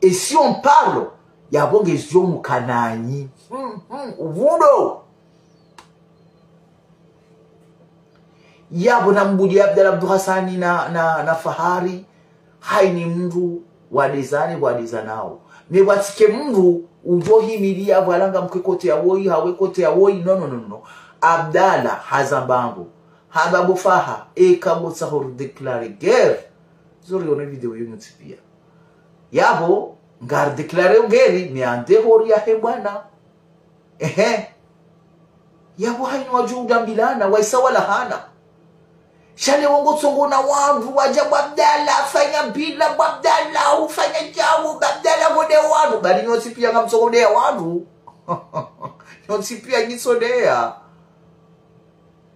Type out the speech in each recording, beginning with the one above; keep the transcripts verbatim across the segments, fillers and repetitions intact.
Et si on parle, yapvo ngezidjo mkananyi. Hmm, hmm, uvundo. Yapvo nambuliye Abdallah Abdou Hassani na, na, na Fahari, hayini mndru wadezane, wadezanao. Ne pvatsike mndru udjo himiliya pvwalanga mkwe kote ya woyi, hawe kote ya woyi, non, non, non, non. Abdallah hazamba pvo. Hamba pvo Faha, eka pvo tsaho ridéclarer guerre. Zori one vidéo yinu ntsi piya. Yapvo, ngaridéclarer guerre, mi ande hori yahe bwana. Ehe. Yapvo hayini wadjo udambilana, wayisa wala hana. Sha leo ngotsongo na wandru, wadja bo Abdallah, fanya bila, bo Abdallah, ufanya djawu, bo Abdallah, ngode wandru. Bali nyontsi piya ngamtsongo de ya wandru. Nyontsi piya nyitso de ya.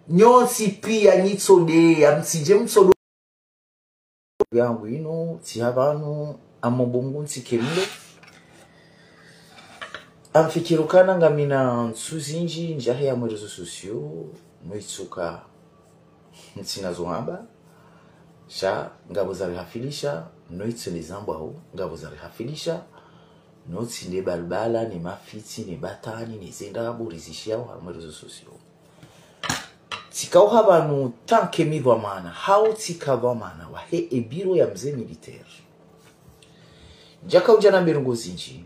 Nyontsi piya nyitso de ya, mtsidje mtso do- yangu inu, tsiha pvanu, amo bungu ntsi kemle. Amfikiri ukana ngamina ntsu zindji ndjahe ya mwe réseaux sociaux, no itsuka ntsina zo hamba, sha ngapvo zarihafilisha, no itsi ne zambwao, ngapvo zarihafilisha, no tsi nde balbala, ne mafitsi, ne batwani, ne zendrabo, rizishiyao, ha mwe réseaux sociaux. Tsika uha pvanu tant que mi dhwamana, hau tsika dhwamana wahe e biro ya mze militaire. Ndjaka udja na mberongo zindji.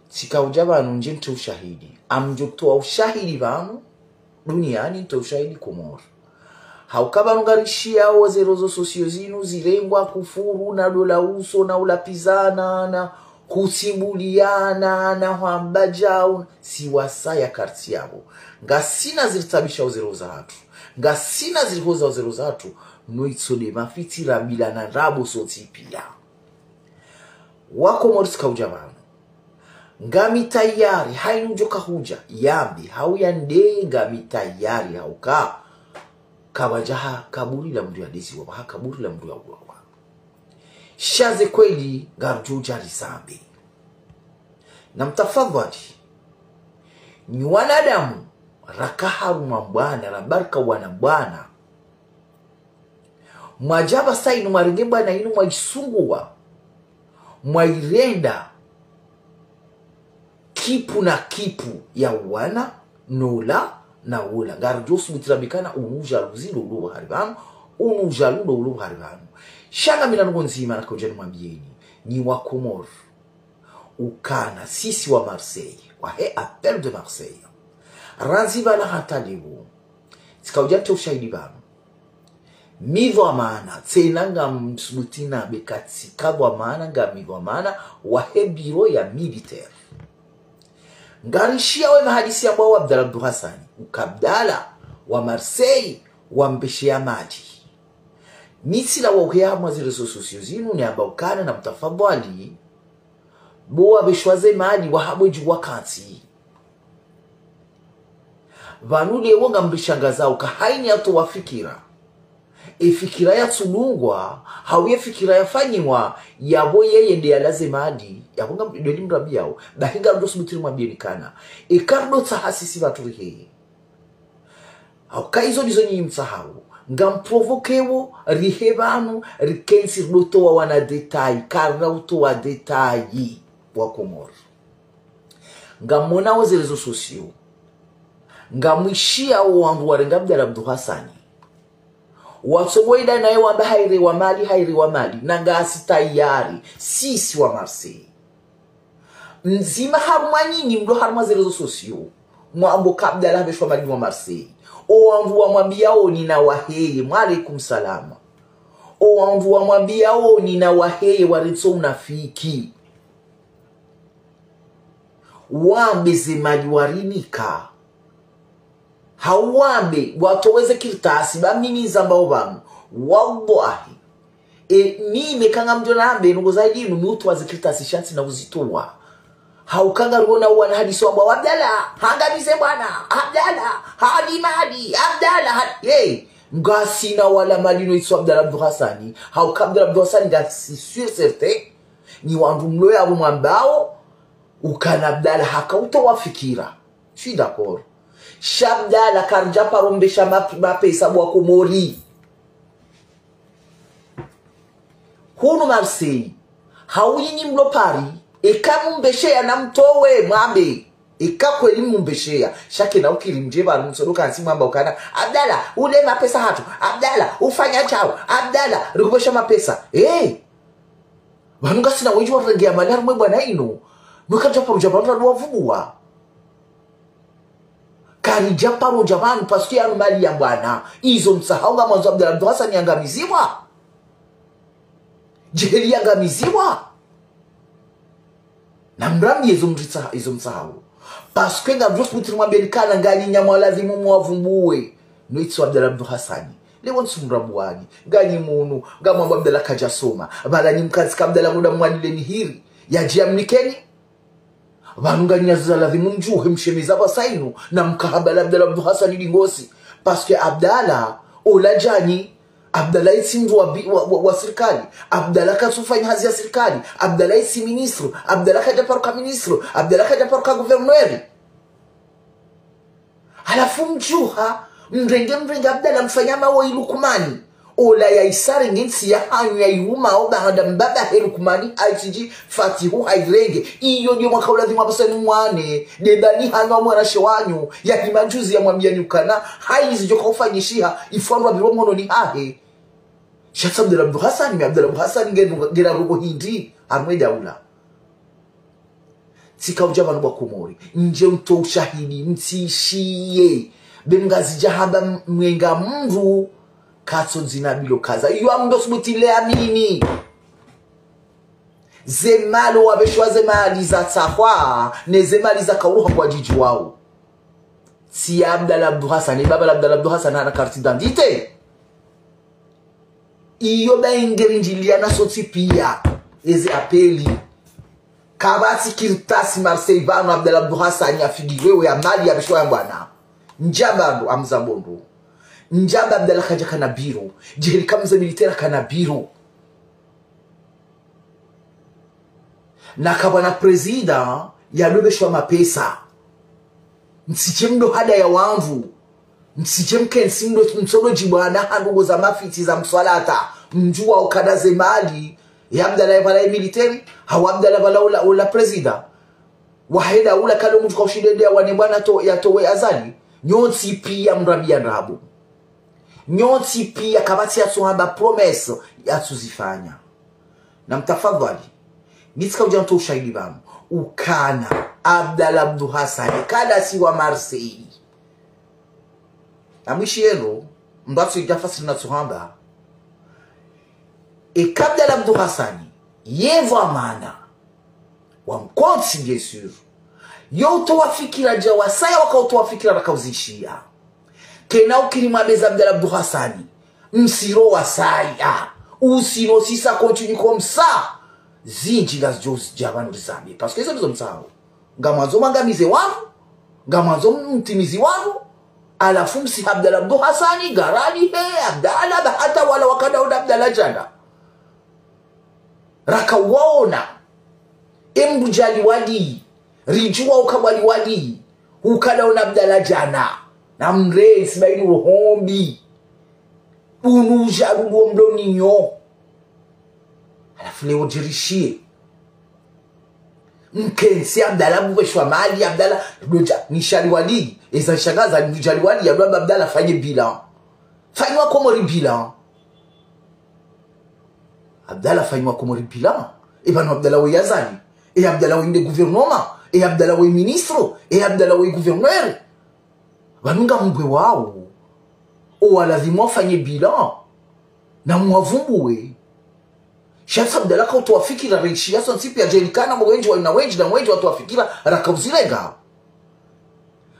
Tsika udja pvanu ndje nte ushahidi. Amdjo towa ushahidi pvanu, duniani nte ushahidi Komori. Hauka pvanu ngarishiyao ze réseaux sociaux zinu zirengwa kufuru na dola uso na ulapvizana na kutsimbuliyana na hwamba djau, si wasaya kartsi yapvo. Ngasina ziritsabishao ze roho zahatru. Ngasina zirihozao ze roho zahatru. No itso de mafitsi rabilana ndrabo sontsi piya. Wakomori tsika udja pvanu. Ngami tayari, hayini udjo kahudja, yambe, hau yande ngami tayari, hauka. Kapvadja ha kaburi la mndru yadeziwa, ha kaburi la mndru ya uwawa. Sha ze kweli, ngaridjo udja rizambe. Na mtafadhwali, nyi wanadamu, raka harumwa bwana, rabarika wana bwana. Mwadja pvasa inu mwarenge bwana inu mwayisunguwa, mwayirenda kipu na kipu ya wana, nola, na wola. Ngaridjo subuti rambe ukana unu ujalousie ndo ulo pvahali pvanu, unu ujaloux ndo ulo pvahali pvanu. Sha ngamina ndrongo ndzima naka udja nimwambiyeni, nyi wakomori. Ukana, sisi wa Marseille, wahe Appel de Marseille. Randzi pvala hata leo. Tsika udja nte ushahidi pvanu. Mi dhwamana, tsena ngamsubuti nambe ka tsika dhwamana, ngami dhwamana, wahe biro ya militaire. Ngarishiyao e mahadisi yambwao Abdallah Abdou Hassani, uka Abdallah, wa Marseille, wambesheya mali. Mi tsilawa uheya ha mwa ze réseaux sociaux zinu, niyamba ukana na mtafadhwali, bo wabeshwa ze mali, wahabwe dju wakantsi. Pvanu leo ngamrishangazao uka hayini yatowa fikira. E fikira yatsulungwa, hau ye fikira yafanyiwa, yapvo yeye nde yala ze mali, yapvo ngam-, ndo nimrambiyao, bahi ngamdjo subuti nimwambiyeni ukana. Eka ridotsaha sisi pvatsu riheye. Hauka izo ndizo nyinyi mtsahao. Ngamprovoquéo, rihe pvanu, rikentsi ridotowa wana détail, karina utowa détail, wakomori. Ngamonao ze réseaux sociaux. Ngamwishiyao wandru warenga Abdallah Abdou Hassani. Watsoboida naye wamba hayirewa mali, hayirewa mali. Na ngasi tayari, sisi wa Marseille. Ndzima harumwa nyinyi mlo harumwa ze réseaux sociaux. Mwambo ka Abdallah habeshwa mali mwa Marseille. O wandru wamwambiyao nina waheye. Wa alaikum salam. O wandru wamwambiyao nina waheye warentso unafiki. Wambe ze mali warinika. Hau wambe, watowe ze kartasi, ba mimi nizambao pvanu. Wallahi. E, mimi ka ngamdjo nambe, nungo zaidi inu, mi utowa ze kartasi sha ntsina uzitowa. Hauka ngariona wana hadisi wamba, Abdallah, hangamize bwana, Abdallah, hali mali, Abdallah, ha-, hey, ngasina wala mali no itso Abdallah Abdou Hassani, hauka Abdallah Abdou Hassani ngasi sûr certain, nyi wandru mlo yapvo mwambao, ukana Abdallah haka utowa fikira. Je suis d'accord. Sha Abdallah karidja paro mbesha ma-, mapesa bo wakomori. Hunu Marseille, Hau nyinyi mlo Paris, eka mumbesheya na mtowe, mwambe. Eka kweli mumbesheya. Sha kena ukiri mdje pvanu msodo kantsi mwamba ukana: Abdallah, ule mapesa hatru. Abdallah, ufanya shawu. Abdallah, rikubesha mapesa. Eh! Pvanu ngasina wendji warenge ya mali harumwa e bwana inu. Mweka dja paro dja paro dja wavumbuwa. Karidja paro dja pvanu, parce que yanu mali ya bwana. Izo msahau ngamwandzo Abdallah Abdou Hassan yangamiziwa. Djeheli yangamiziwa. Na mrambi izo mritsa-, izo msahau. Parce que ngapvo kutiri mwambeni kana nganyi nyamwa lazimu mwavumbuwe. No itso Abdallah Abdou Hassan. Lewo ntsu mrambuwani. Nganyi munu, ngamwambo Abdallah kadja soma. Pvala nyi mkantsi ka Abdallah muda mwanile mihiri. Yadji yamnikeni. Pvanu nganyi nyazo za lazimu mdjuhe mshemeza pvasa inu, na mkahamba la Abdallah Abdou Hassan lingosi. Parce que Abdallah, ola djani, Abdallah itsi mndru wa bi-, wa, wa, wa sirikali. Abdallah katsufanya hazi ya sirikali. Abdallah itsi ministre. Abdallah kadja paro ka ministre. Abdallah kadja paro ka gouverneur. Halafu mdjuha, mrenge, mrenge Abdallah mfanya mawo i Lukumani. Ola ya isare nge ntsi ya hanyu ya iuma o baanda mbaba he Lukumani, aitidji Fatihu hairenge. Iyo ndiyo mwaka ulazimu apvasa ni mwane. Dedani hanyu amwana she wanyu. Ya hima juzi yamwambiyani ukana. Haizi djoka ufanyishiha. Ifwandwa biro mhononi hahe. Sha tsi Abdallah Abdou Hassan, mi Abdallah Abdou Hassan nge, ngena rogo hindri. Harumwa e daula. Tsika udja pvanu bwa Komori. Ndje mtowe ushahidi, mtsishiye. Be mngazidja hamba m-, mwenga mndru. Katso ndzina bilo kaza. Iyo amdo subuti le amini. Ze mali wabeshwa ze mali za tsahwa. Ne ze mali za kauruha kwa djidji wawo. Tsi ya Abdallah Abdou Hassan, e baba la Abdallah Abdou Hassan hana carte d'identité. Iyo ba ingeri ndjiliana sontsi piya. Eze apeli. Kapvatsi kartasi Marseille pvanu Abdallah Abdou Hassan ya figure wewe ya mali ya bishwa ya bwana. Ndjamba ndo, amza bondo. Ndjamba Abdallah kadja kana biro. Djeheli ka mze militaire kana biro. Na ka bwana président, yalobeshwa mapesa. Mtsidje mdo hada ya wandru. Mtsidje mkentsi mdo, mtsodo djibwana ha ndrongo za mafitsi za mswalata. Mdjuwa ukana ze mali. Ya Abdallah ya pvala e militaire. Hau Abdallah pvala ola, ola président. Wahenda ula kalo mdru kaushindende ya wane bwana to, ya towe Azali. Nyontsi piya mrambiya ndrabo. Nyontsi piya kapvatsi yatsuhamba promesse yatsuzifanya. Na mtafadhwali, nitsika udja ntowe ushahidi pvanu. Ukana, Abdallah Abdou Hassan, kada si wa Marseille. Na mwishi yelo, mbatsu idja fasiri natsuhamba. Eka Abdallah Abdou Hassan, ye pvwa mana. Wa mkontsi, bien sûr. Yo utowa fikira dja wasaya waka utowa fikira raka uzishiya. Kena ukiri mwabeza Abdallah Abdou Hassan. Msiro wasaya. Ou sinon si ça continue comme ça. Zindji ngazidjo zidja pvanu rizambe. Parce que izo ndizo mtsaho. Ngamwandzo mwangamize wandru. Ngamwandzo mtimizi wandru. Halafu msi Abdallah Abdou Hassan, garani he, Abdallah, ba hata wala wakada uda Abdallah djana. Raka waona. Embu djali wali. Ridjuwa uka wali wali. Ukada una Abdallah djana. Na mre, sibaini roho mbi. Unu uja rudu omlo ninyo. Halafu leo djirishiye. Mkentsi Abdallah bubeshwa mali, Abdallah. Dodja, ni shali wali. Eza shangaza, ni djali wali. Yadwa Abdallah fanye bilan. Fanywa Komori bilan. Abdallah fanywa Komori bilan. E pvanu Abdallah we Azali. E Abdallah we nde gouvernement. E Abdallah we ministre. E Abdallah we gouverneur. Pvanu ngamgwe wawo. Owa lazimu wafanye bilan. Na mwavumbuwe. Sha tsi Abdallah ka utowa fikira reshi ya sontsi piya djelikana mo wendji wa na wendji na wendji watowa fikira raka uzirenga.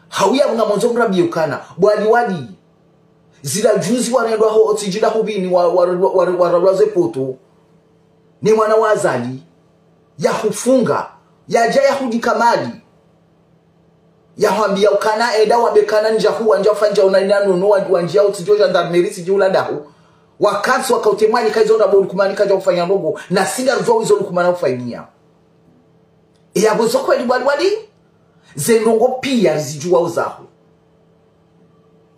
Hauya mngamwandzo mrambiye ukana. Bwali wali. Zila juzi warendwa ho, otsidjila hubini wa, wa, wa, wa, waralwa ze poto. Ne mwana wa Azali. Yahufunga. Yadja yahudika mali. Yahwambiya ukana enda wambe kana ndjahu wandja ufanya una ina nono wa-, wandjiya utsidjo gendarmerie tsidji ula dahu. Wakantsi waka utemwani kaizo ndrabo Lukumani kadja ufanya ndrongo. Na si ngaridjuwa izo Lukumani ufanyiya. Eya bo zo kweli bwali wali. Ze ndrongo piya rizidjuwa uzaho.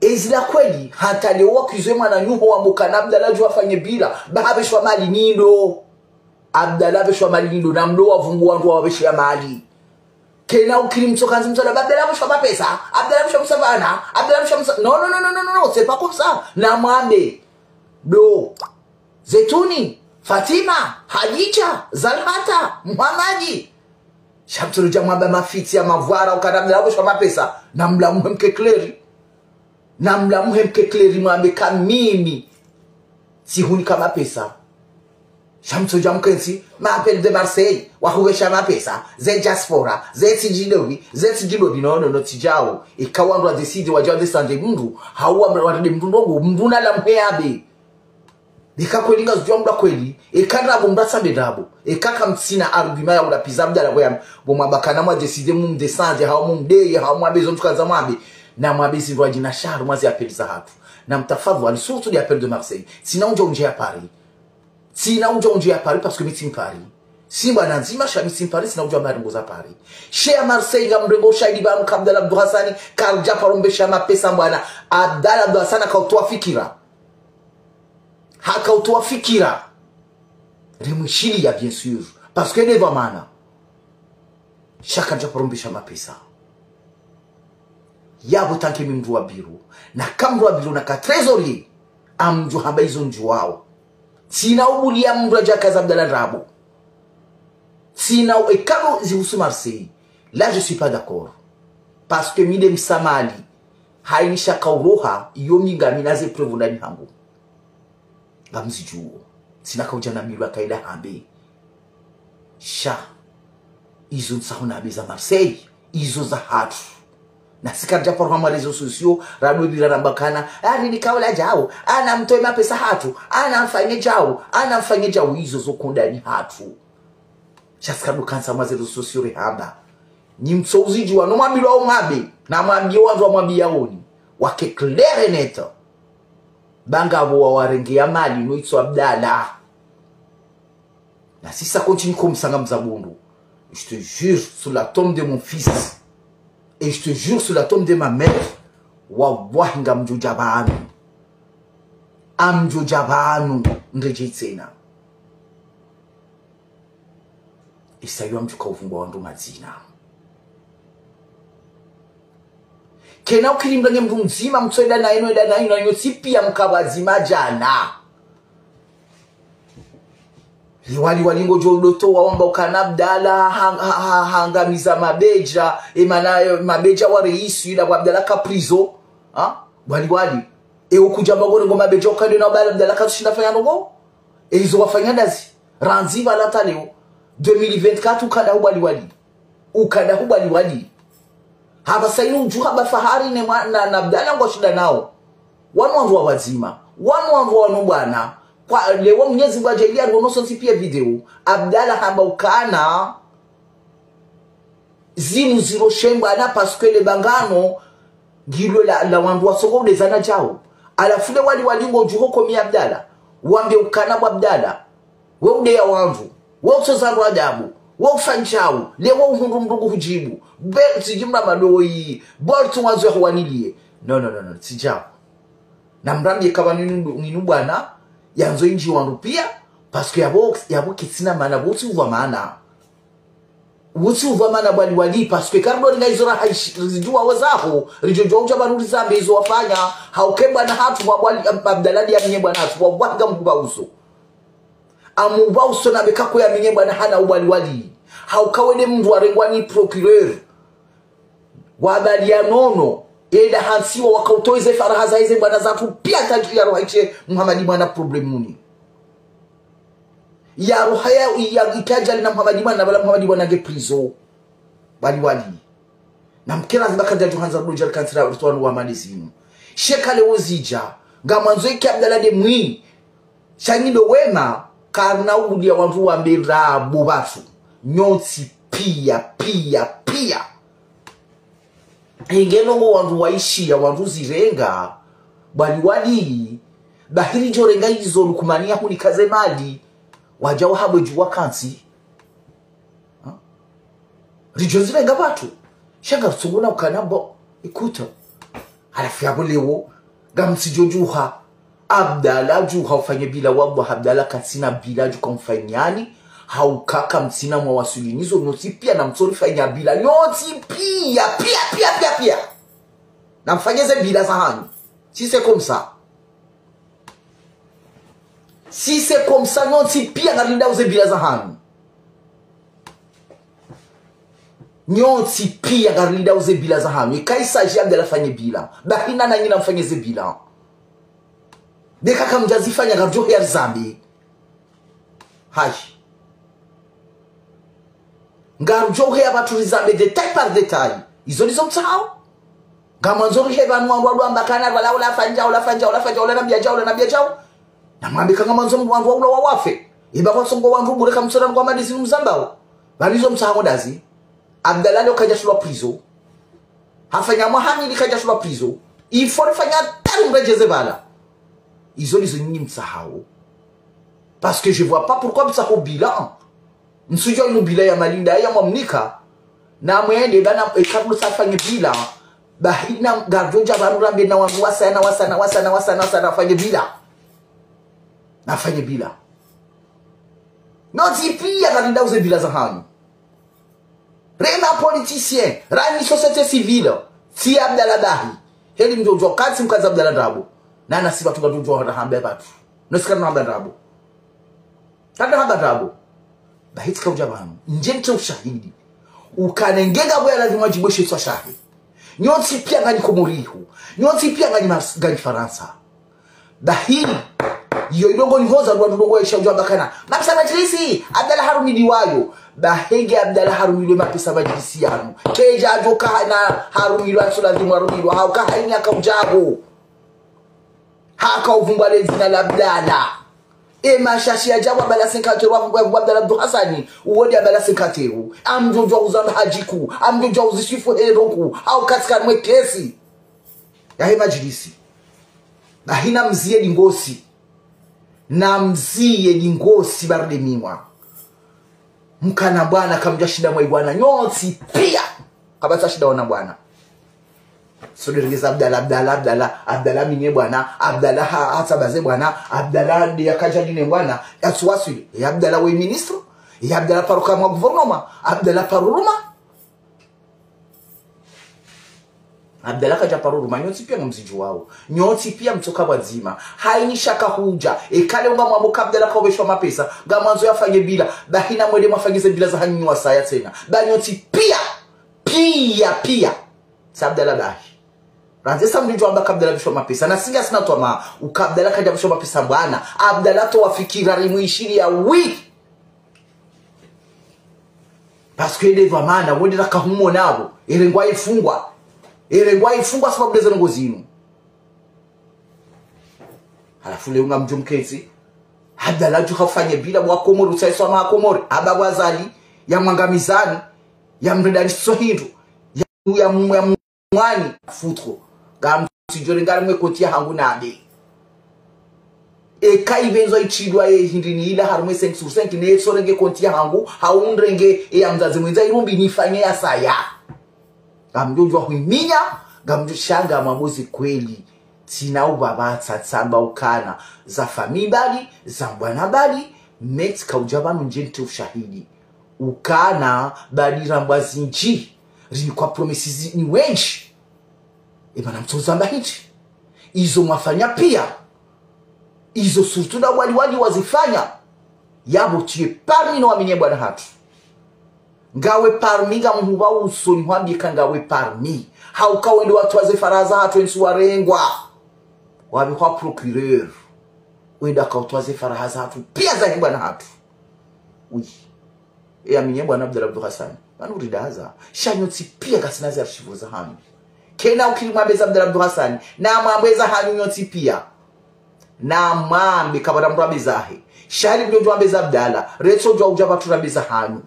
Ezila kweli, hata leo wakwizo e mwana nyuho wambo kana Abdallah djuwa fanye bilan, ba habeshwa mali nindo. Abdallah pveshwa mali ndo, na mdo wavungu wandru wapvesheya mali. Kena ukiri mtso kandzi mtso la, Abdallah pveshwa mapesa, Abdallah pveshwa msavana, Abdallah pveshwa msa-, non, non, non, non, non, non, c'est pas comme ça. Na mwambe. Do. Zetuni, Fatima, Hadidja, Zalhata, Muhamadi. Sha mtso lo dja mwamba mafitsi ya mavwara ukana Abdallah pveshwa mapesa, na mlamuhe mke clair. Na mlamuhe mke clair mwambe ka mimi tsihunika mapesa. Sha mtso dja mkentsi, ma appel de Marseille, wahuvesha mapesa, ze diaspora, ze tsidjidovi, ze tsidjidovi, non, non, non, tsidjao. Eka wandru wa décider, wadja wa descendre mndru, hau wa, wa rende mndru ndrongo, mndru na lamuhe yabe. Eka kweli ngazidjuwa mndru wa kweli, eka ndrabo mndru atsambe ndrabo, eka kamtsina argument ya ulapiza Abdallah pvo ya, pvo mwamba kana mwa décider mum descendre, hau mum deye, hau mwambe zo mtsu kandza mwambe, na mwambe zindru wadjina sharu mwa zi appel za hatru. Na mtafadhwali, surtout de appel de Marseille. Tsina undja undje ya Paris. Tsina undja undje ya Paris parce que mi tsi Mparis. Tsi mbwana ndzima sha mi tsi Mparis, tsina undja mba ndrongo za Paris. She ya Marseille ngamrengo ushahidi pvanu ka Abdallah Abdou Hassani, karidja paro mbesha mapesa mbwana. Abdallah Abdou Hassani hakautowa fikira. Hakautowa fikira. Rimwishiliya, bien sûr. Parce que nde pvamana. Sha karidja paro mbesha mapesa. Yapvo tanke mi mndru wa biro. Na ka mndru wa biro na ka trésorier. Amdjo hamba izo ndjuwao. Tsina ubuliya mndru adja kaza Abdallah ndrabo. Tsina u-, eka no zihusu Marseille. Là, je suis pas d'accord. Parce que mi nde msamali. Haini sha kauroha, iyo mi ngami na ze preuve ndani hangu. Ngamzidjuo. Tsina kaudja na milwa kaida hambe. Sha. Izo ntsaho na be za Marseille. Izo za hatru. Na si karidja paro hama réseaux sociaux, rado pvira ramba kana, ah, nini kaula djao, ah, na mtowe mapesa hatru, ah, na mfanye djao, ah, na mfanye djao, izo zo kondani hatru. Sha si kado kantsa mwa ze réseaux sociaux rehamba. Nyi mtso uzidjuwa, no mwambilwa o mwambe, na mwambiye wandru wa mwambiya oni. Wake clair et net. Ba ngapvo wawarengeya mali no itso Abdallah. Na si ça continue comme ça ngamzabundu. Je te jure sur la tombe de mon fils. Et je te jure sur la tombe de ma mère. Wallahi ngamdjo dja pvanu. Ngamdjo dja pvanu. Ndredje tsena. Isa yo ngamdjo kauvumbwa wandru madzina. Kena ukiri mndru nge mndru mdzima, mtso eda na inu, eda na inu, na inu, tsi piya mkapvadzima djana. Liwali wali ngodjo doto wawamba ukana Abdallah ha-, ha-, ha-, hangamiza mabedja, emana, eh, mabedja wa reisi, ila wa Abdallah ka prison, ha? Wali wali. E ukudja mbagore ngo mabedja ukande na Abdallah, Abdallah katsushinda fanya ndrongo? E izo wafanya ndazi. Randzi pvala ta leo. Deux mille vingt-quatre ukada hu Bwali Wali. Ukada hu Bwali Wali. Hapvasa inu udjuha ba Fahari ne mwa-, na, na Abdallah ngwashinda nao. Wanu wandru wa wadzima. Wanu wandru wanu bwana. Kwa leo Mnyezi Mngu adjaaliya riwono sontsi piya video. Abdallah hamba ukana. Zinu ziro shemba na parce que le bangano ngilo la, la wandru wasoko udezana djao. Halafu le Wali Wali ngodjuho komi Abdallah. Wambe ukana bo Abdallah. We udeya wandru. We utsoza wandru adabu. We ufanya djao. Le we uhundru mndru nguhudjibu. Be tsidji mra madoyi. Bo tsu wandzo ya huwaniliye. Non, non, non, non. Tsi djao. Na mrambiye kaba ninu, ninu bwana. Yandzo indji wandru piya. Parce que yapvo, yapvo kitsina mana. Bo tsi uva mana. Utsi uva mana Bwali Wali, parce que kardo ringa izo raha ishi-, rizidjuwa wazaho, ridjo djuwa udja pvanu rizambe izo wafanya, hauke bwana hatru wa Bwali, Ab-, Abdallah ndiye aminye bwana hatru, wa bwana ngamkuba uso. Amuba uso na beka kwe aminye bwana hana u Bwali Wali. Hauka wende mndru warengwa ni procureur. Wabaliya nono, eda hantsiwa wakautowa ize faraha za ize bwana zatru, piya tadju ya roha iche Muhamadi mwana problemuni. Ya roha ya, ya, ikadjali na Muhamadi mwana, na pvala Muhamadi mwana nge prison. Bwali Wali. Na mkera ziba kadjadju handza rudo djali kantsira rutu wanu wa mali zinu. Sheka le wozidja. Ngamwandzo ike Abdallah nde mwi. Sha nyi ndo wema. Karina ubuliya wandru wambe ndrabo pvatsu. Nyontsi piya, piya, piya. Inge ndrongo wandru waishiya, wandru zirenga, Bwali Wali, bahiri djo renga izo Lukumani ya hunika ze mali, wadja wahabwe djuwa kantsi. Ha? Ridjo zirenga pvatsu, sha ngarutsungu na ukana bo, écoute. Halafu yapvo leo, ngamtsidjo djuha, Abdallah djuha ufanye bila, wallah Abdallah katsina bila djuka umfanyani, Hauka kamtsina mwawaswili nizo nyontsi pia, namtsorifanya bila nyontsi pia, pia, pia, pia, pia. Namfanye ze bila zahanyu. Si c'est comme ça. Si c'est comme ça, nyontsi pia ngarilindao ze bila zahanyu. Nyontsi pia ngarilindao ze bila zahanyu. Eka il s'agit Abdallah afanye bila, bahi na nanyi namfanye ze bila. Eka kamdjazifanya, ngarudjo heya rizambe. Hayi. Ngarudjo heya pvatsu rizambe détail par détail. Izo ndizo mtsahao. Ngamwandzo rihe pvanu wandru wamba kana wala ula fanya, ula fanya, ula fanya, ula nambia djao, ula nambia djao. Namwambe ka ngamwandzo wandru ula wawafe. Eba kwatsongo wandru bure kamtsona ngwa madizi mzambao. Pvanizo mtsahao ndazi. Abdallah leo kadjashulwa prison. Hafanya mwaha mili kadjashulwa prison. Il faut rifanya tari mredjeze pvala. Izo ndizo nyinyi mtsahao. Parce que je vois pas pourquoi mtsahao bila. Msudjua inu bila ya malinda ya mwamnika. Namwende bana, eka mdru sa afanye bila. Bahi na ngarudjo dja pvanu rambe na wandru wasaya, na wasaya, na wasaya, na wasaya, na wasaya, nafanye bila. Nafanye bila. Nyontsi pia ngarilindao ze bila zahanyu. Rema politicien, rani société civile, tsi Abdallah bahi. Heli mdjodjua katsi mkandza Abdallah ndrabo. Nana si pvatsu ngarudjua rahambe pvatsu. Nosi kana hamba ndrabo. Kana hamba ndrabo. Bahi tsika udja pvanu. Ndje nte ushahidi. Ukana nge ngapvo ya lazimu adjibwe she tswa shahe. Nyontsi pia nganyi Komori iho. Nyontsi pia nganyi Mars-, nganyi Farantsa. Bahi, iyo idongo nihoza ndrwa ndongo ya isha udjua bakana. Mapesa madjilisi, Abdallah harumiliwayo. Bahi nge Abdallah harumiliwe mapesa madjilisi yanu. Kedja adjo kahana harumilwa, atsu lazimu harumilwa. Hauka haini haka udjapvo. Haka uvumbwa le dzina la Abdallah. E mashashi ya djapvo Abdallah cinquante euros, uvumbwa Abdallah Abdou Hassani. Uwo ndi Abdallah cinquante euros. Amdjodjua uzamba hadjiku. Amdjodjua uzisifu heroku. Hauka tsika nwe kesi. Yahe madjilisi. Bahi namziye lingosi. Namziye lingosi barde miwa. Mkana bwana kamdjashinda mwa ibwana. Nyontsi pia. Kapvatsa shinda wana bwana. Soderingeza Abdallah, Abdallah, Abdallah, Abdallah minye bwana, Abdallah ha, hatsabaze bwana, Abdallah nde yakadja line bwana, yatsuwaswili. Ya Abdallah we ministre, ya Abdallah paro kamwa gouvernement, Abdallah paro ruma. Abdallah kadja paro ruma, nyontsi pia ngamzidjuwao. Nyontsi pia mtsoka pvwadzima. Haini shaka hudja. Eka leo ngamwambo ka Abdallah kaupveshwa mapesa. Ngamwandzo yafanye bila. Bahi namwende mwafanye ze bila zahanyu wasaya tsena. Ba nyontsi pia. Pia, pia. Sa Abdallah bahi. Randze sa mdru udjo amba ka Abdallah pveshwa mapesa. Na si ngasina twamaa. Uka Abdallah kadja pveshwa mapesa bwana. Abdallah towa fikira rimwishiliya wi. Parce que nde pvamana, wende raka humo napvo. Erengwa ifungwa. Erengwa ifungwa sababu nde ze ndrongo zinu. Halafu leo ngamdjo mketsi. Abdallah dju hafanye bila wa Komori, utsaiswa ma Komori. Aba wa Azali, ya mwangamizani, ya mredani so hindru. Ya, ya, ya mwani, futro. Ngamtsidjo renga harumwe konti yahangu nabe. Eka ipvendzwa itsidwa ye hindri ni ila harumwe cinq sur cinq, ne tsorenge konti yahangu, hau nrenge eya mdzadze mwendza irumbi nifanye yasaya. Ngamdjo djuwa huiminya, ngamdjo shanga mwambo ze kweli. Tsina upvapvatsa tsamba ukana. Za fami mbali, za mbwana mbali, mais tsika udja pvanu ndje nte ushahidi. Ukana, mbali rambwa zindji, rinikwa promesses ni wendji. Eba namtso zamba hindri. Izo mwafanya pia. Izo surtout na wali wali wazifanya. Yapvo tu es parmi no waminye bwana hatru. Ngawe parmi ngamhupva usoni hwambie ka ngawe parmi. Hauka wende watwaze faraha zahatru entsi warengwa. Wapvihwa procureur. Wende akautwaze faraha zahatru. Pia zahe bwana hatru. Oui. Eya minye bwana Abdallah Abdou Hassani. Pvanu ridaza. Sha nyontsi pia ngasina ze archives zahanyu. Kena ukiri mwambe za Abdallah Abdou Hassani. Na mwambe zahanyu nyontsi pia. Na mwambe kapvana mdru ambe zahe. Sha heli mdjo djuwa ambe za Abdallah. Retso djuwa udja pvatsu rambe zahanyu.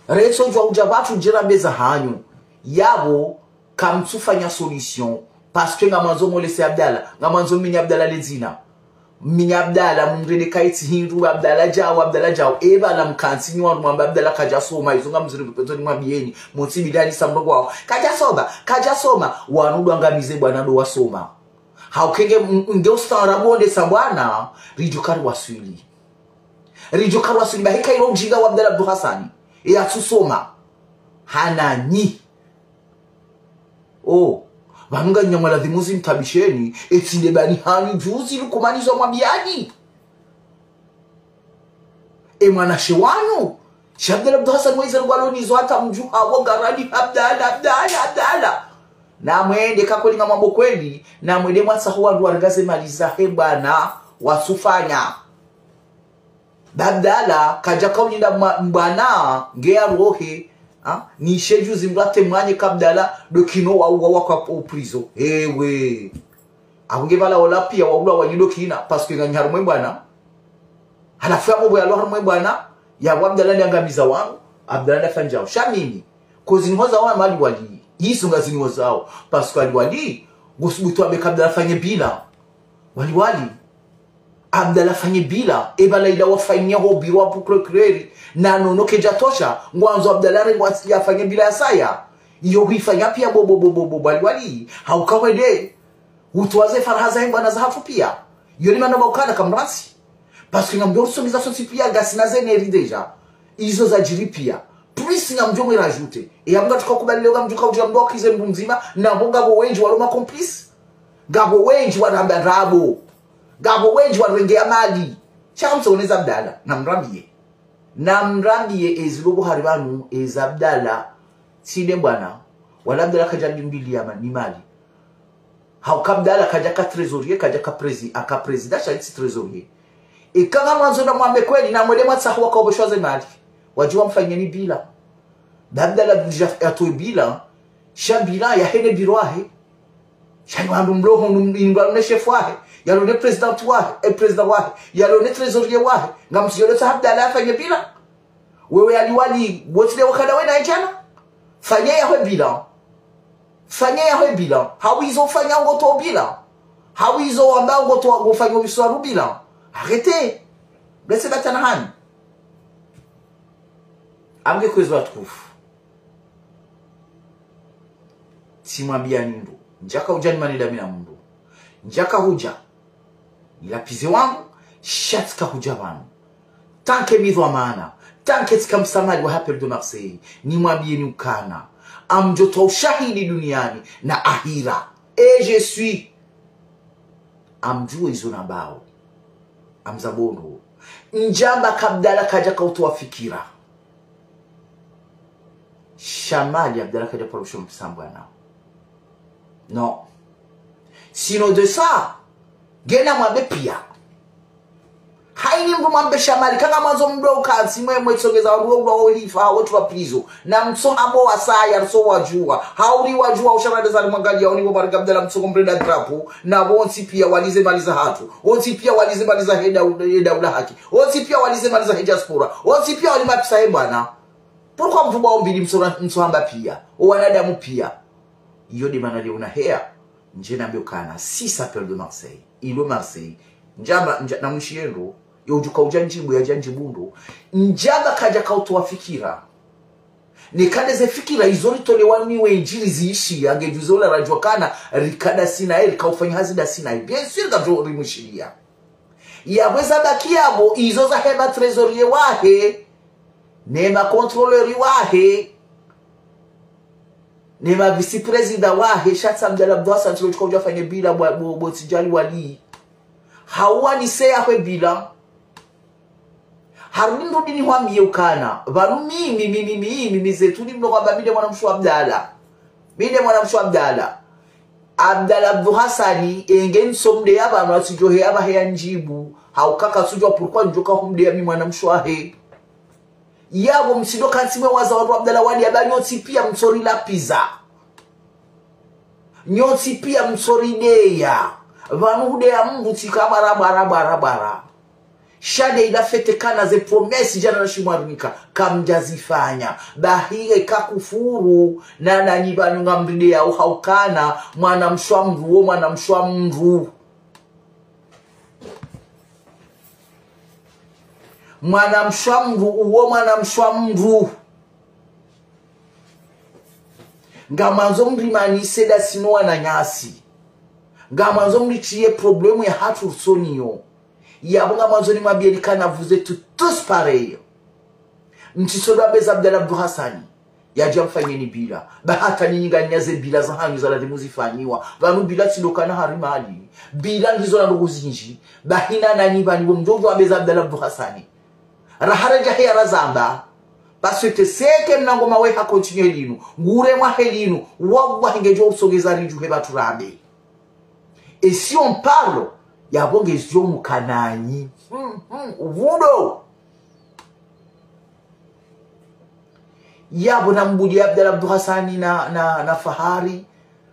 Retso djuwa udja pvatsu ndje rambe zahanyu. Yapvo kamtsufanya solution. Parce que ngamwandzo mwolese Abdallah. Ngamwandzo mminye Abdallah le dzina. Mminye Abdallah, mumrende kaitsi hindru, Abdallah djau, Abdallah djau. Eba la mkantsi nyi wandru mwamba Abdallah kadjasoma, izo ngamziri pvupvenzoni mwambieni. Mutsi bidani sa mrongo wao. Kadjasoma, kadjasoma. Wanu ndo wangamize bwana ndo wasoma. Hauka nge, nge ustaarabu wonde sa bwana, ridjo kari waswili. Ridjo kari waswili, ba heka ilo ujinga wa Abdallah Abdou Hassani. Ye yatsusoma. Hananyi. Oh, pvanu nganyi mwaladhimu zimtabisheni, etsi nde bani hanyu djuzi Lukumani zo mwambiyani. E mwanashe wanu, sha Abdallah Abdou Hassani waiza ngwalo nizo hata mdjuha wo ngarani Abdallah, Abdallah, Abdallah. Na mwende kakolinga mambo kweli, na mwende mwatsaho wandru warenga ze mali zahe bwana, watsufanya. Ba Abdallah, kadja kaulinda mwa-, mbwana, nge ya rohe, ha? Ni she djuzi mrate mwanye ka Abdallah, ndo kino wa, wa, wa kwa o prison. Ewe. Abu nge pvala ola pia wa ulwa wa nyido kina, parce que nganyi harumwa e bwana. Halafu ya bobo ya lo harumwa e bwana, ya wa Abdallah ni angamiza wangu, Abdallah nda fanyao. Sha mimi, ko ziniho zao wa mali wali, yizo nga ziniho zao. Parce que Ali Wali, ngusubutu ambe ka Abdallah fanye bilan. Wali wali. Abdallah fanye bilan, e pvala ila wafanya ho biro wa procureur, na nono kedja tosha, ngwandzo Abdallah rengwa ya fanye bilan ya saya. Iyo huifanya pia bo, bo, bo, bo, bo, wali wali. Hauka wende, utwaze faraha zahe bwana zahatru pia. Iyo ni mana ba ukana kamrasi. Parce que ngamdjo rusongeza sontsi pia ngasina ze neri déjà. Izo zadjiri pia. Plus ngamdjo mwe rajouter. E ya mnga tuka kubali leo ngamdjo kaudja mdru wa kize mdru mdzima, na bo ngapvo wendji walo ma complices. Ngapvo wendji waramba ndrabo. Ngapvo wendji warenge ya mali. Sha kamtsoneza Abdallah. Namrambiye. Namrambiye ezi lobo hari pvanu, eza Abdallah. Tsi nde bwana. Wala Abdallah kadja ndimbiliya ma-, ni mali. Hauka Abdallah kadja ka trésorier, kadja ka prési-, aka président, sha tsi trésorier. Eka ngamwandzo na mwambe kweli, na mwende mwatsaho waka obeshwa ze mali. Wadji wamfanyeni bilan. Ba Abdallah déjà yatowe bilan. Sha bilan yahe ne biro wahe. Sha ni wandru mloho, nu-, ni mdru ne chef wahe. Yalo ne président wahe, e président wahe. Yalo ne trésorier wahe. Ngamtsi yolo tsaha Abdallah yafanye bilan. Wewe Ali Wali, wontsi de wakana wena e djana. Fanya yaho e bilan. Fanya yaho e bilan. Hawizo fanya ngoto bilan. Hawizo wamba ngoto ngofanya omiswaru bilan. Arrêtez. Mlese batana hanyu. Amge kwezi watukufu. Tsimwambiyani ndro. Ndjaka udja ni manida mi na mndru. Ndjaka hudja. Nilapvize wangu, sha tsika hudja pvanu. Tant que mi dhwamana, tant que tsika msamali wa Appel de Marseille, nimwambiyeni ukana. Ngamdjo towa ushahidi duniani na ahira. Et je suis. Ngamdjuwa izo nambao. Ngamzambo ndro. Ndjamba ka Abdallah kadja kautowa fikira. Sha mali Abdallah kadja paro shomsambwa nao. Non. Sinon de ça, ngena mwambe pia. Hayini mndru mwambe sha mali, eka ngamwandzo mndru ukantsi mwe, mwetsongeza wandru wa ulifa, wotru wa prison. Na mtso hambo wasaya, mtso wadjuwa. Hauri wadjuwa, usharade zali mwangalia, oni bo Barika Abdallah mtsoko mrenda drapeau, na wontsi pia walize mali zahatru. Wontsi pia walize mali zahe daula, daula haki. Wontsi pia walize mali zahe diaspora. Wontsi pia wali mapesa he bwana. Pourquoi mvuba ombili mtso ra-, mtso hamba pia? O wanadamu pia. Iyo de mana leo na heya. Ndje nambe ukana. Si s'appelle de Marseille. Ilo Marseille. Ndjamba, ndja-, na mwishiye ndro. Yo udjuka udja ndjibu, yadja ndjibu ndro. Ndjamba kadja kautowa fikira. Neka nde ze fikira izo ritolewa ni wendji riziishiya, ngedjuzo la radjuwa kana, rika ndasi naye, rika ufanya hazi ndasi naye. Bien sûr, ngamdjo rimwishiliya. Yapvo eza baki yapvo, izo zahe ma trésorier wahe, ne ma contrôleur wahe, ne ma vice-président wahe, sha tsi Abdallah Abdou Hassan, tsi lo tsuka udja fanye bilan, bo, bo, bo tsi djali wali. Hauwa ni seya hwe bilan. Harudi ndrudi nihwambiye ukana. Pvanu mimi, mimi, mimi, mimi, zetu ni mlo kwamba mi nde mwanamshe wa Abdallah. Mi nde mwanamshe wa Abdallah. Abdallah Abdou Hassani, enge ntso mdeya pvanu atsidjohe apvahe ya ndjibu. Hauka katsudjuwa pourquoi ndjoka humdeya mi mwanamshe wahe. Yapvo mtsindo kantsi mwe waza wandru Abdallah Wali yamba nyontsi pia mtsorilapviza. Nyontsi pia mtsorideya. Pvanu hudeya mndru tsika bara, bara, bara, bara. Sha de ila fete kana ze promesse djana na shimwarinika. Kamdjazifanya. Bahi eka kufuru. Na nanyi pvanu ngamrideyao haukana. Mwanamshe wa mndru wo, mwanamshe wa mndru. Mwanamshe wa mndru uwo, mwanamshe wa mndru. Ngamwandzo mrimanise ndasi no wananyasi. Ngamwandzo mnitriye problème yahatru usoni yo. Yapvo ngamwandzo nimwambiyeni kana vous êtes tous pareils. Mtsisodo wabeza Abdallah Abdou Hassani. Yadja mfanyeni bila. Ba hata nyinyi nganinaze bila zahanyu zaladhimu zifanyiwa. Pvanu bila tsi ndo kana hari mali. Bila ngizo na ndrongoo zindji. Ba hina nanyi pvani bo mdjodjo wabeza Abdallah Abdou Hassani. Raha radja heya razamba. Parce que seke mna ngoma we ha continuer linu. Ngure mwahe linu. Wallahi ngedjo usogeza ridjuhe pvatsu rambe. Et si on parle, yapvo ngezidjo mkananyi. Hmm, hmm, uvudo. Yapvo nambuliye Abdallah Abdou Hassani na, na, na Fahari.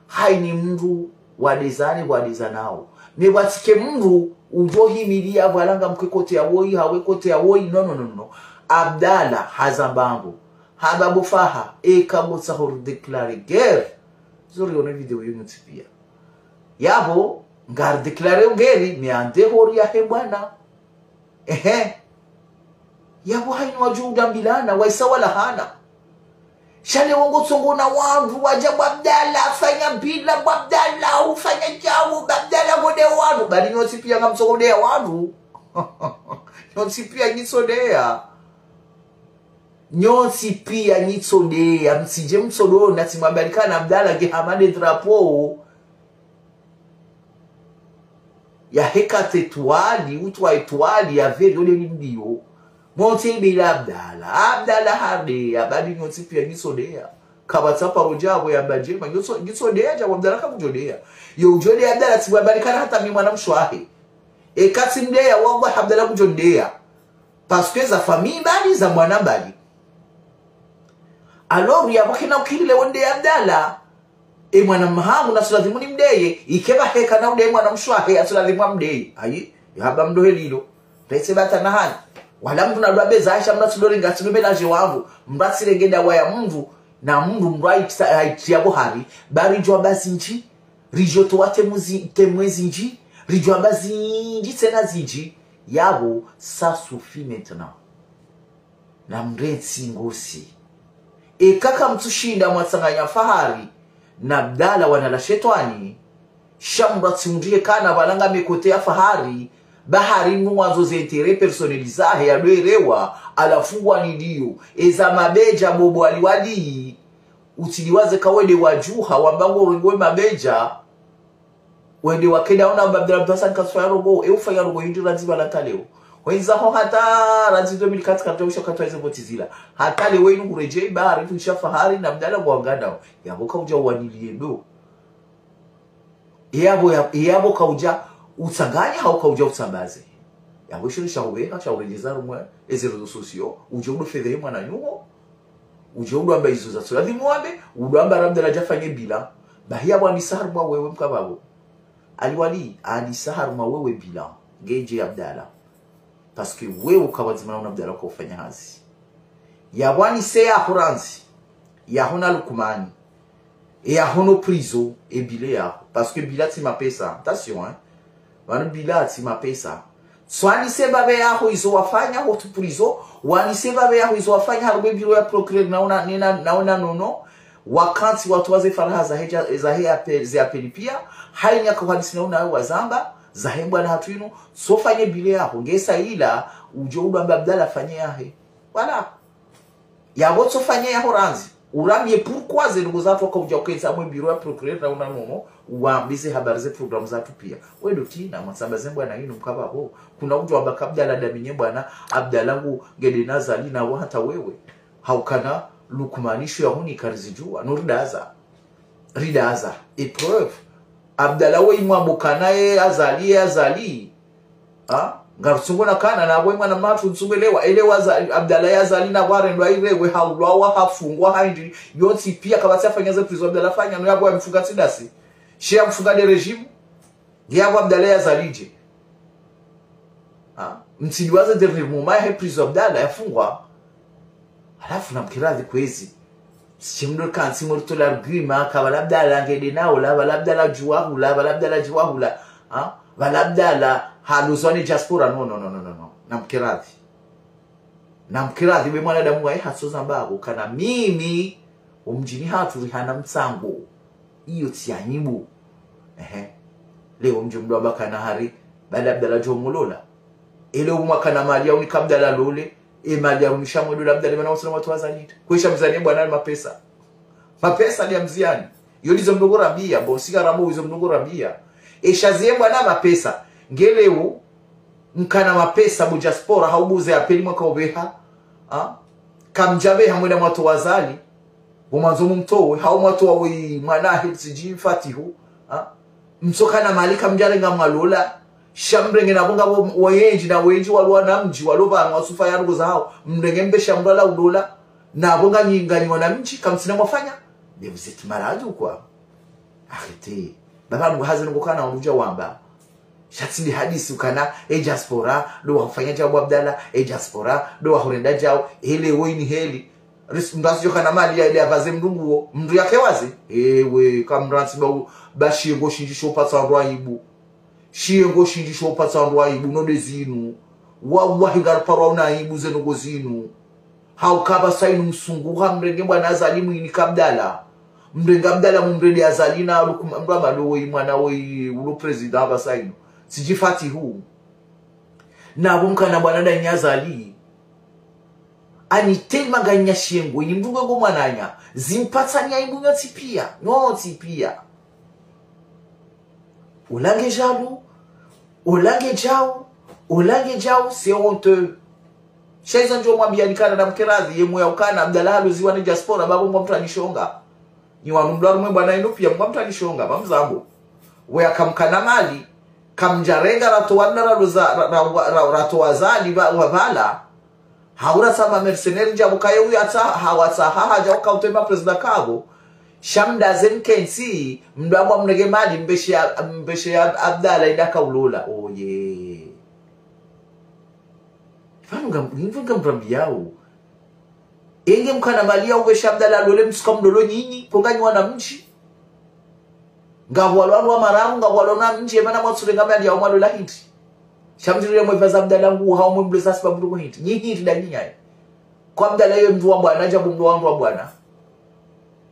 Hayini mndru wadezane, wadezanao. Mais pvatsike mndru udjo himiliya pvwalanga mke kote ya woyi, hawe kote ya woyi. Non, non, non, non. Abdallah hazamba ngo. Hamba bo Faha, eka bo tsaho ridéclarer guerre. Zo rione video yinu tsi piya. Yapvo, ngaridéclarer guerre, mais ande hori yahe bwana. Ehe. Yapvo hayini wadjo udambilana, waisa wala hana. Sha leo ngotsongo na wandru, wadja bo Abdallah, fanya bila, bo Abdallah, ufanya djawu, bo Abdallah, ngode wandru. Bali nyontsi piya ngamtsongo de ya wandru. Nyontsi piya nyitsodeya. Nyontsi piya nyitsodeya. Mtsidje mtsodo, natsi mwambalikana Abdallah, nge hama de drapeau. Yahe quatre étoiles, ou trois étoiles, ya vert, yo de limbiyo. Monte ibila Abdallah. Abdallah hardeya, bali nyontsi piya nyitsodeya. Kapvatsi paro djapvo yamba ndjema, nyitso, nyitsodeya, djapvo Abdallah kakudjodeya. Yo udjodeya Abdallah, tsi mwambalikana hata mi mwana mshe wahe. Eka tsi mdeya, wallahi Abdallah kudjondeya. Parce que za famille mbali, za mwana mbali. Alors, yapvo kena ukiri leo ndeya Abdallah. E mwana mhangu natsuladhimu nimdeye, ike pvahe kana udeye mwana mshe wahe, yatsuladhimu amdeye. Ayi, yahamba mndru helilo. Retse bata na hani. Wala mndru nadwabeza asha mndru atsudorenga, atsudo mélanger wandru. Mndru atsirenge dawa ya mndru, na mndru mndru aitsa, aitriya bo hari. Ba ridjo amba zindji, ridjo towa témoins zi-, témoins zindji, ridjo amba zindji tsena zindji. Yapvo, ça suffit maintenant. Namrentsi ngosi. Eka kamtsushinda mwatsanganya Fahari na Abdallah wana la shetwani, sha mndru atsiundriye kana pvalanga me kote ya Fahari, ba hari mndru ngwandzo ze intérêts personnels zahe yadwerewa, halafu ngwanidiyo, eza mabedja bobo aliwali, utsidiwaze ka wende wadjuha, wamba ngo ringo mabedja, wende wakenda ona Abdallah Abdou Hassani katsufanya ndrongoo, e ufanya ndrongoo hindri randzi pvala hata leo. Hwendza ho hata randzi deux mille quatre, kapvadja usha katwa ize voti zila. Hata leo inu kuredjei ba hari tu sha Fahari na Abdallah ngwanganao. Yapvo kaudja uwaniliye ndo. Yapvo ya, yapvo kaudja utsanganya hau kaudja utsambaze. Yapvo shinu sha hubeha, sha uredjeza rumwe, eze réseaux sociaux, udjo udo fedhehe mwananyaho. Udjo udo amba izo zatsuladhimu wambe, udo amba Abdallah djafanye bila. Bahi yapvo anisa harumwa wewe mkababo. Aliwali, anisa harumwa wewe bila. Ngedje Abdallah. Parce que wewe ukapvadzima na Abdallah kwa ufanya hazi. Yapvo anise yaho randzi. Yaho na Lukumani. E yaho no prison, e bila yaho. Parce que bila tsi mapesa. Attention, hein. Pvanu bila tsi mapesa. Tso anise babe yaho izo wafanya ho tu prison, wanise babe yaho izo wafanya harumwe bureau ya procureur na una, nena, na una nono, wakantsi watowa ze faraha zahe dja, zahe appel, ze appel piya, hayini yaka wanisi na una wazamba, zahe mbwana hatru inu, tso fanye bila yaho, ngesa ila, udjo udo amba Abdallah fanye yahe. Voilà. Yapvo tso fanye yaho randzi. Urambiye pourquoi ze ndrongoo zatru waka udja ukentsi hamwe bureau ya procureur na una nono, uwambize habari ze programme zatru piya. Wedo tina, mwatsamba ze mbwana inu mkababo. Kuna udjo amba ka Abdallah daminye mbwana, Abdallah ngu ngede na Azali na wa hata wewe. Haukana Lukumani sho ya huni karizidjuwa. No ridaza. Ridaza. Épreuve. Abdallah we imwambo kana ye Azali, ye Azali. Ha? Ngarutsungo na kana na we mwana matru ntsungo elewa. Elewa za, Abdallah ya Azali na warendwa irewe, haulwawa, hafungwa, haindri. Yontsi piya kapvatsi afanya ze prison Abdallah fanya, no yapvo ya mfunga tsi dasi. She ya mfunga de régime. Nge yapvo Abdallah ya Azali dje. Ha? Mtsidiwaze dernier moment yahe prison Abdallah yafungwa. Halafu namkiradhi kwezi. Tsi mdo kantsi murito la argument, ka pvala Abdallah ngede nao, la pvala Abdallah djuwa hula, pvala Abdallah djuwa hula. Ha? Pvala Abdallah haluzwa ne diaspora, no, no, no. Namkiradhi. Namkiradhi, be mwanadamu waye hatsoza mbago, kana mimi, omdjini hatru rihana mtsango. Iyo tsi aibu. Ehe. Leo mdjo mdru amba kana hari, bali Abdallah djo mulola. Ele umwa kana mali ya unika Abdallah lole, e mali ya rumisha mwe lole Abdallah mana wasula watu wazalita. Kwesha mzani bwana mapesa. Mapesa ni ya mziani. Yo ndizo mdru ngo rambia, bo sika rambo izo mdru ngo rambia. E shazie bwana mapesa. Nge leo, mkana mapesa bo diaspora, hau bo ze apeli mwaka ubeha. Ha? Kamdja beha mwenda mwatowa Azali. Bo mwandzo mumtowe, hau mwatowa we mwana ahe tsidji Fatihu. Ha? Mtsokana mali kamdjarenga mwalola. Sha mrenge na bo ngapvo wendji na wendji walo wana mdji, walo pvanu wasufa ya ndrongoo zahao. Mrenge mbesha mrala ulola. Na bo nganyi, nganyi wana mdji, kamtsina mwafanya. Mais vous êtes malade ou quoi? Arrêtez. Baba nungu hazi nungu kana unudja wamba. Sha tsi ndi hadisi ukana, e diaspora, ndo wafanya djau Abdallah, e diaspora, ndo wahurenda djau, hele wo ini heli. Ris-, mdru asudjo kana mali ya ile avaze mdru nguo, mdru yake wazi. Ewe, kamrantsi ba u-, ba shingo shindji sho patsa ndro aibu. Shingo shindji sho patsa ndro aibu, no nde zinu. Wallahi ngariparwa una aibu ze ndrongoo zinu. Hauka pvasa inu msunguha mrenge bwana Azali mwinika Abdallah. Mrenge Abdallah mumrende Azali na lukuma mdru amba lo woyi mwana woyi ulo président pvasa inu. Tsidji Fatihu. Na bo mkana bwana danyi Azali. Ani tellement nganya shengo, ini mdru ngwe ngo mwananya. Zimpatsa ni aibu nyontsi pia. Nyontsi pia. Ola nge jaloux, ola nge djau, ola nge djau, c'est honteux. Sha izo ndjo mwambia nikana na mkerazi, ye mwe ya ukana, Abdallah haloziwa ne diaspora, babo mwa mtranishonga. Ni wanu mdru harumwe bwana inu pia mwa mtranishonga, ba mzambo. We akamkana mali, kamdjarenga ratowa nda raloza, ra-, ra-, ra-, ratowa Azali, ba, wa pvala. Haura sama mercenaire ndja bukaye uyu atsa, hawatsa, ha, hadja uka utema président kabo. Sha mdaze mkentsi, mdru amba mrenge mali, mbeshe ya, mbeshe ya Abdallah idaka ulola. Oye. Pvanu ngam-, pvanu ngamrambiao. Enge mkana mali ya ubeshe Abdallah lole mtsuka mlolo nyinyi, ponga nyi wana mdji. Ngapvo walo wanu wa maramu, ngapvo walo na mdji, emana mwatsurenga mali ya umwalola hindri. Sha mdjirire mwe pvaza Abdallah ngu, hau mwe mloza sibabu ndrongoo hindri. Nyi hindri da nyi nyaye. Kwa Abdallah ye mdru wa bwana, djabu mdru wa mdru wa bwana.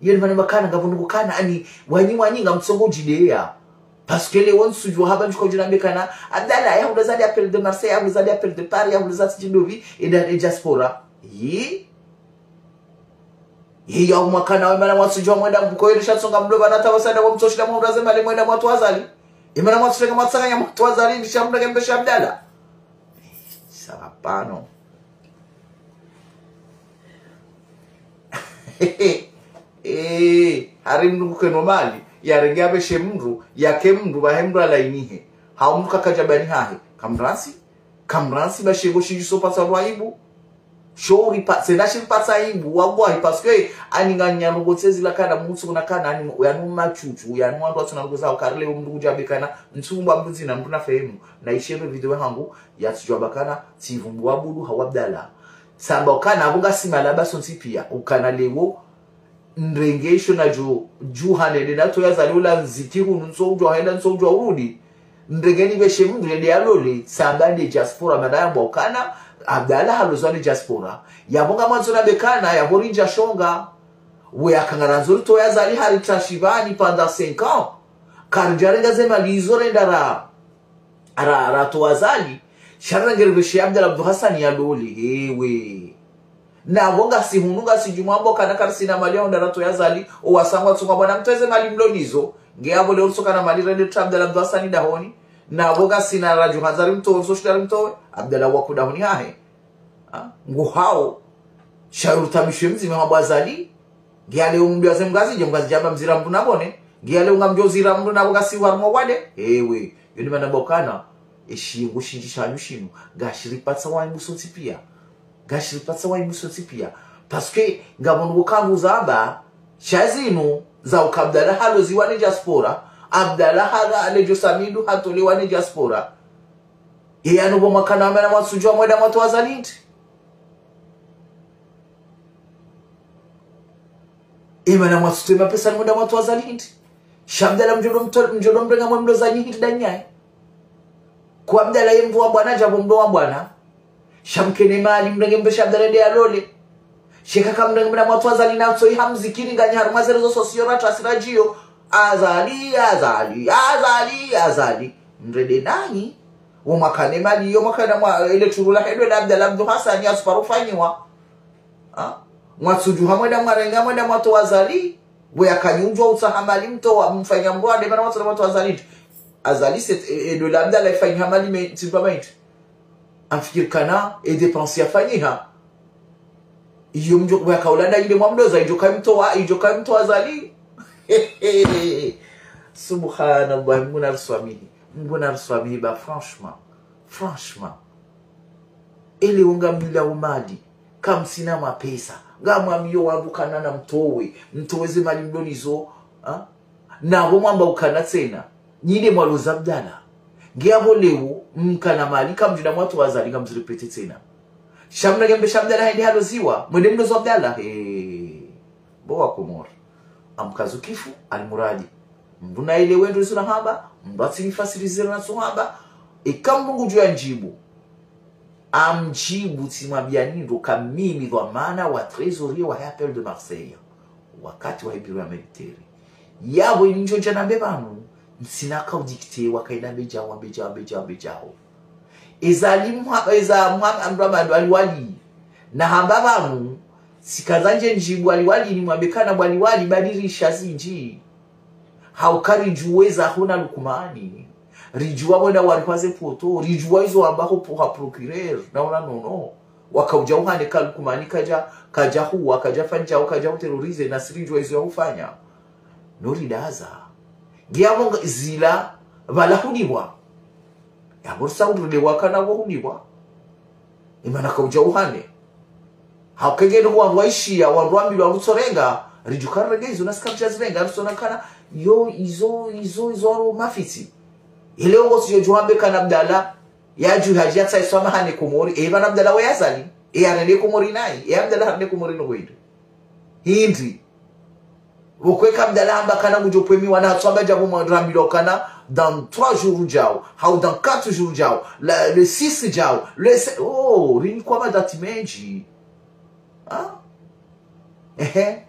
Ye ni mana makana, ngapvo ndrongoo kana, ani, wanyi, wanyi, ngamtsongo udjideya. Parce que le won sudjua haba ndjuka udjina mbekana, Abdallah, ya hulaza des appels de Marseille, ya hulaza des appels de Paris, ya hulaza tsidji ndopvi, e da, e diaspora. Yi? Ye ya umwakana we mana mwatsudjua mwenda mbuko yeri sha tsonga mdopva na tawa sada wa mtsoshida mwa uraze mali mwenda mwatowa Azali. Ye mana mwatsurenga mwatsanganya mwatowa Azali, ndisha mrenge mbeshe Abdallah. Ça va pas, non. Eh, hari mdru kukeno mali, yarenge abeshe mdru, yake mdru, bahe mdru alainihe. Hau mdru kakadja bani hahe. Kamrantsi, kamrantsi ba shengo shindji sho patsa ndro aibu. Sho uri pa-, tsena shiri patsa aibu, wallahi, parce que ani nganya ndrongoo tsezi la kana mutsu kuna kana, ani, yanu matsutsu, yanu wandru watsuna ndrongoo zao, kari leo mdru kudja bekana, ntsu mba mbuzi na mdru na fehemu, na ishebe video hangu, yatsidjua bakana, tsivumbu wabudu hau Abdallah. Samba ukana, apvo ngasi malaba sontsi pia, ukana leo, nrenge isho na djo, djuha nende na toya Azali ula nziki hunu ntso udjua henda ntso udjua urudi. Nrenge nibeshe mdru yende yalole, samba nde diaspora mana yambwa ukana, Abdallah halozwa ne diaspora. Yapvo ngamwandzo na bekana, yapvo rindja shonga. We akangara ndzo ritoya Azali hari trashibani pendant cinq ans. Karindja renga ze mali izo renda ra ra, ratowa Azali, sha rarenge ribeshe Abdallah Abdou Hassane yalole, ewe. Na apvo ngasi hunu ngasi djumwa mbo kana karisina mali ya hwenda ratoya Azali, owasangwa tsungwa bwana mtweze mali mlo nizo, nge apvo leo ritsoka na mali rende tra Abdallah Abdou Hassane dahoni, na apvo ngasina radjo handza rimtowe, ritso shinda rimtowe, Abdallah waku dahoni hahe. Ha? Ngu hao. Sha urutamishe mdzima wa bwa Azali. Ngiya leo mdru yaze mngazidja, mngazidja amba mzira mdru na bone. Ngiya leo ngamdjo zira mdru na bo ngasi harumwa wade. Ewe. Yo ni mana mbokana. Eshingo shindji shanyu shinu. Ngashiripatsa wa aibu sontsi pia. Ngashiripatsa wa aibu sontsi pia. Parce que ngapvo ndrongoo kangu zamba. Sha zinu. Za uka Abdallah haloziwa ne diaspora. Abdallah hala aledjo samidu hatolewa ne diaspora. Ye yanu bo mwakana wamana mwatsudjua mwenda mwatowa Azali hindri. Ye mana mwatsutowa mapesa ni mwenda mwatowa Azali hindri. Sha Abdallah mdjo do mto-, mdjo do mrenga mwe mlo zanyi hindri danyaye. Kwa Abdallah ye mdru wa bwana, djapvo mdru wa bwana. Sha mkene mali mrenge mbeshe Abdallah nde yalole. Sheka kamrenge mwenda mwatowa Azali na tso iha mzikini nganyi harumwa ze réseaux sociaux ra trasi radjiyo. Azali, Azali, Azali, Azali. Mrende nanyi. Wo mwakana mali yo, mwakana mwa, ele turu lahe dwe la Abdallah Abdou Hassane yasuparo fanyiwa. Ha? Mwatsudjuha mwenda mwarenga, mwenda mwatowa Azali. Wo yakanyunjwa utsaha mali mtowa, mfanya mrwade, mana mwatsola mwatowa Azali. Azali c'est, e, e, dwe la Abdallah ifanyiha mali me, tsi mba maiti. Amfikiri kana, e dépense yafanyiha. Iyo mdjo, wo yakaula nda ile mwamdoza, idjo kamtowa, idjo kamtowa Azali. Subhanallah, Mngu nariswamihi. Mngu nariswamihi ba, franchement. Franchement. Ele wo ngamlao mali. Kamsina mapesa. Ngamwambiyo wandru kana namtowe. Mtowe ze mali mlo nazo. Ha? Na wo mwamba ukana tsena. Nyi nde mwaloza Abdallah. Nge apvo leo, mkana mali, kamdjina mwatowa Azali, ngamzirépété tsena. Sha mna ngembe sha Abdallah hende haloziwa. Mwende mlozo Abdallah. He. Bo wa Komori. Amkazu kifu, almuradi. Mndru na ile wendo izo nahamba, mndru atsinifasiri zile natsohamba. Eka Mngu ngudjo yandjibu. Amdjibu tsimwambia ni ndo ka mimi dhwamana wa trésorier wa Appel de Marseille. Wakati wa he bureau ya militaire. Yapvo ini ndjo dja nambe pvanu, ntsina ka udicter, wakaenda mbe djao, mbe djao, mbe djao, mbe djao. Eza Ali Mha-, eza Mha-, Abdramane Ali Wali. Nahamba pvanu, tsikaza ndje ndjibu Ali Wali nimwambe kana bo Ali Wali badilisha zindji. Hauka ridjuwa eza hona Lukumani. Ridjuwa wenda warihwa ze poto. Ridjuwa izo wamba ho po-, ha procureur. Na ona nono. Wakaudja uhane ka Lukumani kadja, kadja huwa, kadja fanya, kadja huterroriser, nasi ridjuwa izo yahufanya. No ridaza. Nge yapvo nga-, zila, pvala huniwa. Yapvo risa udrule wakana wo huniwa. Imana kaudja uhane. Hauka ngeno wandru waishiya, wandru wambilwa ngutsorenga, ridjuka rirenge izo nasi karidja zirenga, risona kana, yo, izo, izo, izo waro mafitsi. Ile ongo siyo djuwa mbe kana Abdallah, yadjuha hadja tsaiswa mahane Komori, e pvana Abdallah we Azali, e yarende Komori nayi, e Abdallah harende Komori no kwende. Hindri. Pvoko eka Abdallah hamba kana ngudjo pvwemiwa na hatswamba djapvo mwa rambilwa kana dans trois jours djao, hau dans quatre jours djao, la, le six djao, le se-, oh, rinikwa madati mendji. Ha? Ehe.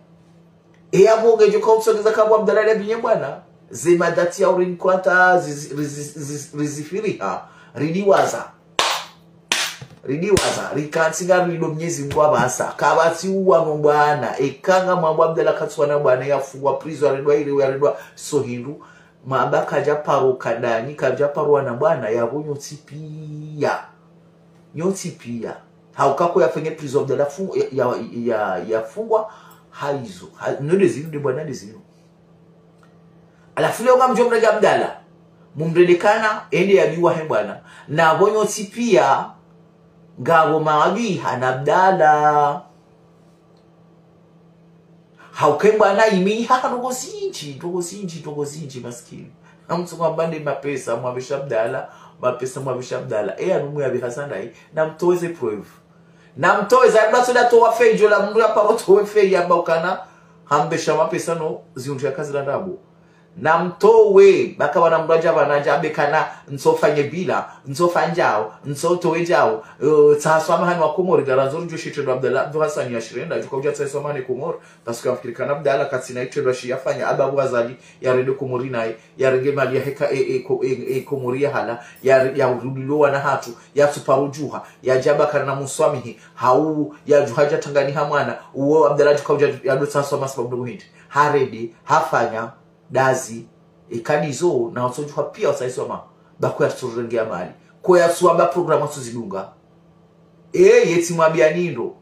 E yapvo ngedjo kautsongeza ka bo Abdallah le binye bwana. Ze madati ya urinikwa ta zizi-, rizi-, zizi-, rizifiriha. Ridiwaza. Ridiwaza, rikantsi ngarido Mnyezi Mngu apvasa. Kapvatsi uwa no bwana, eka ngamwambo Abdallah katsuwana bwana, yafungwa prison, yaredwa ile, yaredwa so hindru. Mwamba kadja paro kadani, kadja paro wana bwana, yapvo nyontsi piya. Nyontsi piya. Hauka ko yafanye prison Abdallah fu-, ya, ya, ya, yafungwa, haizo. Ha, no nde zinu, nde bwana nde zinu. Halafu leo ngamdjo mrenge Abdallah. Mumrenge kana, ende yabiwa he bwana. Na pvo nyontsi piya, ngapvo maadui hana Abdallah. Hauka e bwana imi haha ndrongo zindji, ndrongo zindji, ndrongo zindji maskini. Namtsunga mbande mapesa, mwapvesha Abdallah, mapesa mwapvesha Abdallah. E yanu muyapve hasandai, namtowe ze preuve. Namtowe za mba tsoda towa fedjo la mndru yaparo towe fe yamba ukana, hambesha mapesa no, zihundru ya kazi la ndrabo. Namtowe, baka wana mndru adja pvanu adja ambe kana, ntsofanye bila, ntsofanya djao, ntsotowe djao, eh, tsahaswa mahane wa Komori, ngarandzo ridjo shitrendwa Abdallah Abdou Hassane yashirenda, djuka udja tsahaswa mahane Komori, parce que amfikiri kana Abdallah katsina itrendwa shiyafanya, aba bo Azali, yarende Komori nayi, yarenge mali ya heka, e, e, ko-, e, e, Komori ya hala, ya, ya urudilo wana hatru, yatsuparo djuha, yadja bakana na muswamihi, hau, yadjuha dja tangani ha mwana, uwo Abdallah djuka udja, yado tsahaswa masiba mndru muhindi. Harende, hafanya, dazi, e kadizo, na watsodjuha piya watsahaswa ma, bako yatsurenge ya mali. Ko yatsuwamba programme watsuzidunga. E, yetsi mwambia ni ndo.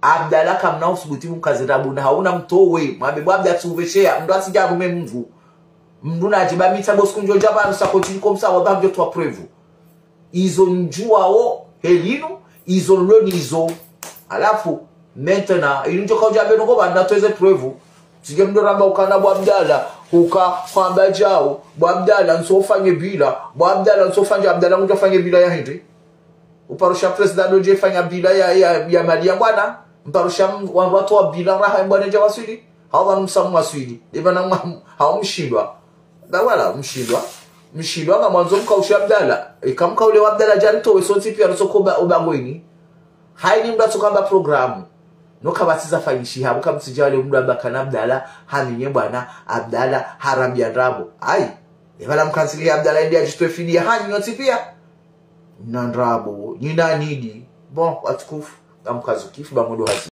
Abdallah kamna usubuti mkaze ndrabo na hauna mtowe. Mwambe bo Abdallah tsupvesheya. Mndru atsidja rume mndru. Mndru nadje ba mitsa bo siku ndjo dja pvanu sa kotini komsa wa ba mdjo towa preuve. Izo ndjuwao, helinu, izo nlo nizo. Halafu, maintenant, inu ndjo kaudja beno ko pvanu natowe ze preuve. Tsidje mndru ramba ukana bo Abdallah, uka, hwamba djao, bo Abdallah, ntsofanye bila, bo Abdallah, ntsofanya, Abdallah, ngudjo fanye bila ya hindri. Uparusha président dodje fanya bila ya, ya, ya mali ya bwana. Mparusha m-, wandru watowa bila raha ya bwana dja waswili. Hau pvanu msamu waswili. Eba na mwa-, hau mshindwa. Ba wala mshindwa. Mshindwa ngamwandzo mkaushe Abdallah. Eka mkaule wa Abdallah dja ritowe sontsi piya risoko ba-, ubangweni. Haini mndru atsokamba programme. No kapvatsi zafanyishiha, pvo kamtsidja wale mndru amba kana Abdallah, haminye bwana, Abdallah, harambia ndrabo. Ayi, epvala mkanzili Abdallah ende yadjitwe fidiya hanyu nyontsi piya. Na ndrabo, nyina nidi. Bon, watukufu, ngamkazo kifu, ba mwendo hazi.